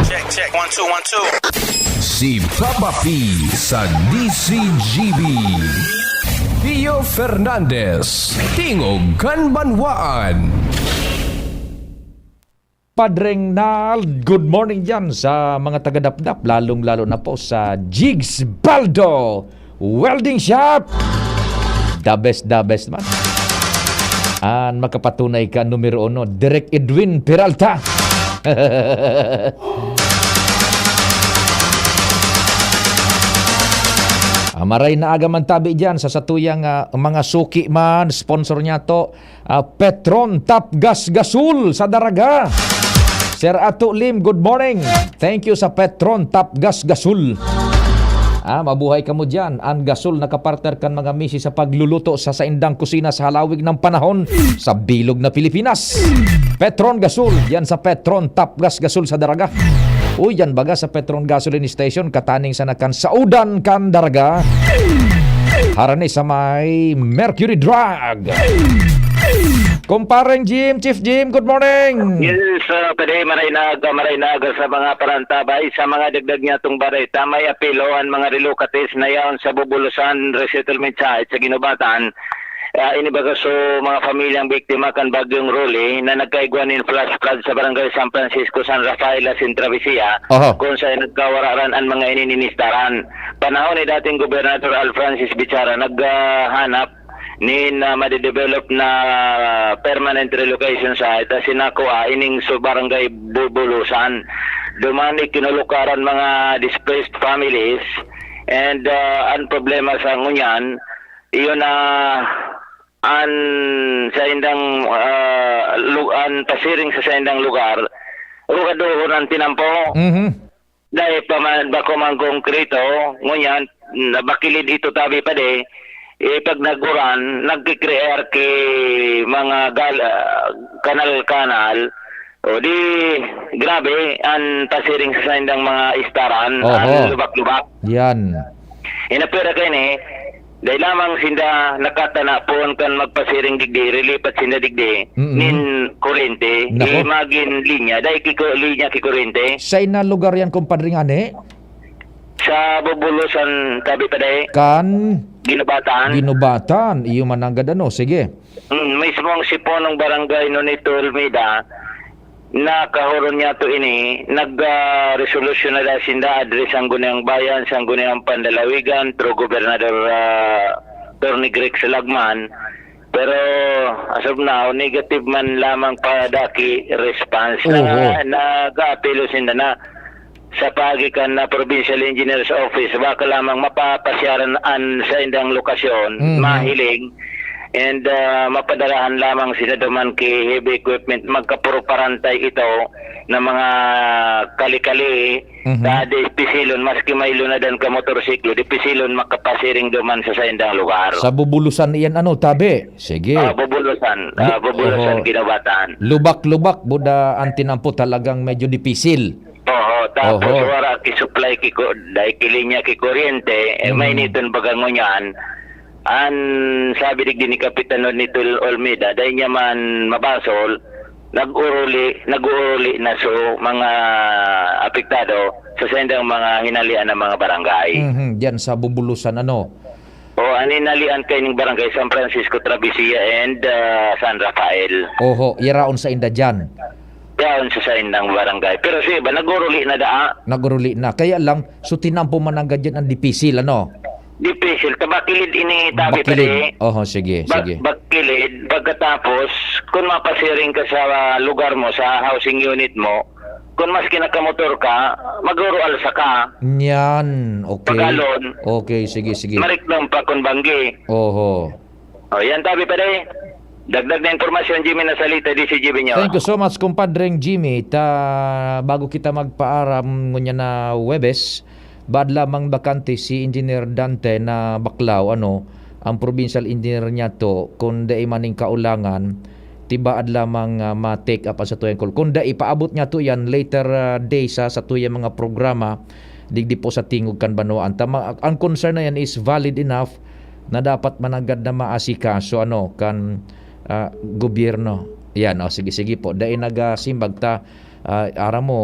Check, check. One, two, one, two. Si Papa P sa D C G B. Pio Fernandez, Tingog kan Banwaan. Padre Nald, good morning dyan sa mga taga-Dapdap, lalong-lalo na po sa Jigs Baldo Welding Shop. The best, the best man. An makapatunay ka, numero uno, Direk Edwin Peralta. Ah, maray na aga man tabi dyan sa satuyang ah, mga suki man, sponsor niya to, ah, Petron Tapgas Gasol sa Daraga. Sir Ato Lim, good morning. Thank you sa Petron Tapgas Gasol. Ah, mabuhay kamo dyan. An gasol nakapartner kan mga misis sa pagluluto sa saindang kusina sa halawig ng panahon sa bilog na Pilipinas. Petron Gasol, yan sa Petron Tapgas Gasol sa Daraga. Uy, yan baga sa Petron Gasoline Station, kataning sa nakan saudan kan Daraga. Harani sa may Mercury Drug. Kumpareng Jim, Chief Jim, good morning. Yes, uh, pwede maray na aga, maray na aga sa mga parantabay, sa mga dagdag niya tong bareta. May apelo ang mga relocatees na yaon sa Bubulusan Resettlement Site sa Ginubatan. Ah, ini baga so mga pamilyang biktima kan Bagyong Rolly na nagkaigwa nin flash flood sa Barangay San Francisco, San Rafael, Asin Travesía, Oho. kung saan nagkawararan an mga ini nin istaran. Panahon ni dating Gobernador Alfrancis Bichara naghahanap nin, ah, madedevelop na permanent relocation site, asin nakua ining sa Barangay Bubulusan. Duman ikinulukaran mga displaced families, and, ah, ang problema sa ngunyan, iyon na an saindang, ah, lu-, an pasiring sa saindang lugar, rugadohon an tinampo. Mhm. Dai pa man, bako man konkreto, ngunyan, nabakilid ito tabi pa di, eh, pag nag-uran, nagkikrear ki mga gal-, ah, kanal-kanal, o di, grabe, an pasiring sa saindang mga istaran, Oho. an lubak-lubak. Yan. Inapira kaini, dai lamang sinda nakatana poon kan magpasiring digdi, rilipat sinda digdi, Mm-mm. nin kuryente, Nako. di magin linya, dai ki ku-, linya ki kuryente. Sa ina lugar yan, kumpadre, ngani? Sa Bubulusan, tabi pa dai. Kan? Ginubatan. Ginubatan. Iyo mananggad ano, sige. Mm, mismo ang siponong barangay Nonito Olmeda, nakahuron niya to ini, nag, ah, resolusyon na dahil sinda, address ang Gunayang Bayan, sa Gunayang Panlalawigan, through Gobernador, ah, Attorney Greg Salagman. Pero as of now, negative man lamang pa daki response. Oho. Na, nag-aapelo sinda na sa paagi kan na Provincial Engineer's Office, baka lamang mapapasyaran an saindang lokasyon, Mhm. mahiling, and, ah, mapadarahan lamang sila duman ki heavy equipment, magkapuruparantay ito na mga kali-kali, Mhm. ta dipisilon, maski may lunadan ka motorsiklo, dipisilon makapasiring duman sa saindang lugar. Sa Bubulusan iyan, ano, tabi? Sige. Ah, Bubulusan. Ah, Lu-, Bubulusan, oho. Ginubatan. Lubak-lubak, buda, ang tinampo talagang medyo dipisil. Oho, tapos Oho. wara ki supply ki ku-, dai ki linya ki kuryente, eh, Mm. mainiton baga ngunyan. An sabi digdi ni Kapitan Nonito Olmeda, dai niya man mabasol, nag-uruli, nag-uuruli na so mga apektado sa saindang mga hinalian na mga barangay. Mhm, diyan sa Bubulusan, ano? O, an hinalian kaining barangay, San Francisco Travesía and, ah, San Rafael. Oho, yaraon sa inda diyan. Yaon sa saindang barangay. Pero sa iba, nag-uruli na daa. Nag-uruli na. Kaya lang, so tinampo man nanggad yan ang dipisil, ano? Dipisil. Tabakilid ini, tabi pa Bakilid. di. Oho, sige, Ba-, sige. bakilid. Pagkatapos, kung mapasiring ka sa lugar mo, sa housing unit mo, kung maski nakamotor ka, mag-urualsa ka. Yan, okay. Pagalon. Okay, sige, sige. Mariknong pa kung banggi. Oho. O, yan, tabi pa di. Dagdag na impormasyon, Jimmy Nasalita, D C G B News. Thank you so much, kumpadreng Jimmy. Ta, bago kita magpaaram ngunyan na Huwebes, baad lamang bakante si Engineer Dante na Baclao, ano, ang provincial engineer niya to, kung dai maning kaulangan, tibaad lamang, ah, ma-take up ang satuyang call. Kung dai, ipaabot niya to yan later, ah, day sa satuyang mga programa, digdi po sa tingog kan banwaan. Tama, ang concern na yan is valid enough na dapat mananggad na maasikaso, ano, kan, ah, gobyerno. Yan, o, sige, sige po. Dai nagasimbag ta, ah, aram mo,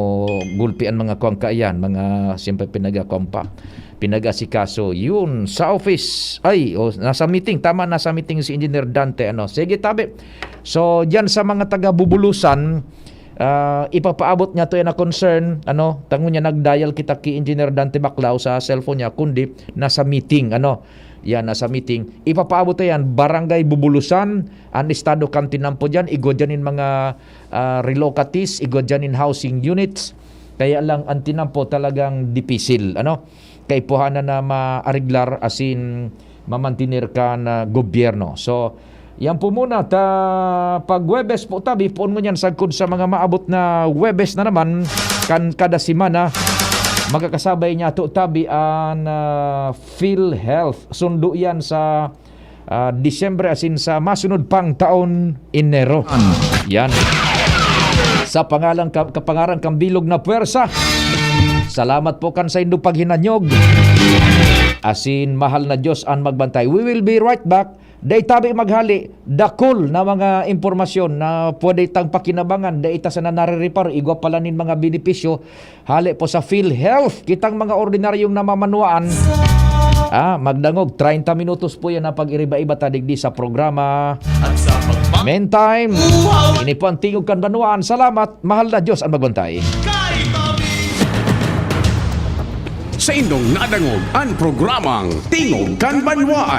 gulpi an mga kuwan kaiyan, mga siyempre pinagakuwan pa. Pinag-asikaso. Yun, sa office. Ay, o, nasa meeting. Tama, nasa meeting si Engineer Dante, ano. Sige, tabi. So, diyan sa mga taga Bubulusan, ah, ipapaabot niya to yan na concern, ano, tango niya nag-dial kita ki Engineer Dante Baclao sa cellphone niya, kundi nasa meeting, ano. Yan, nasa meeting. Ipapaabot na yan, Barangay Bubulusan, ang estado kan tinampo diyan, igwa diyan in mga, ah, relocatees, igwa diyan in housing units. Kaya lang, ang tinampo talagang dipisil, ano. Kaipuhanan na maariglar asin mamantener kan gobyerno. So, yan po muna. Ta, pag Huwebes po, tabi, poon ngunyan sagkod sa mga maabot na Huwebes na naman kan kada semana, makakasabay niya to, tabi, an, ah, PhilHealth. Sundo yan sa, ah, Disyembre asin sa masunod pang taon, Enero. Yan. Sa pangalan ka, kapangaran kang bilog na puwersa, salamat po kan saindo paghinanyog. Asin mahal na Diyos an magbantay. We will be right back. Dai tabi maghali, dakul na mga impormasyon na pwede tang pakinabangan, dai ta sana narireparo, igwa pala nin mga benepisyo hale po sa PhilHealth. Kitang mga ordinaryong namamanwaan, Ah, magdangog, treinta minutos po yan ang pag-iriba-iba ta digdi sa programa. Meantime, ini po ang Tingog kan Banwaan. Salamat, mahal na Diyos ang magbantay. Sa indong nadangog ang programang Tingog kan Banwaan.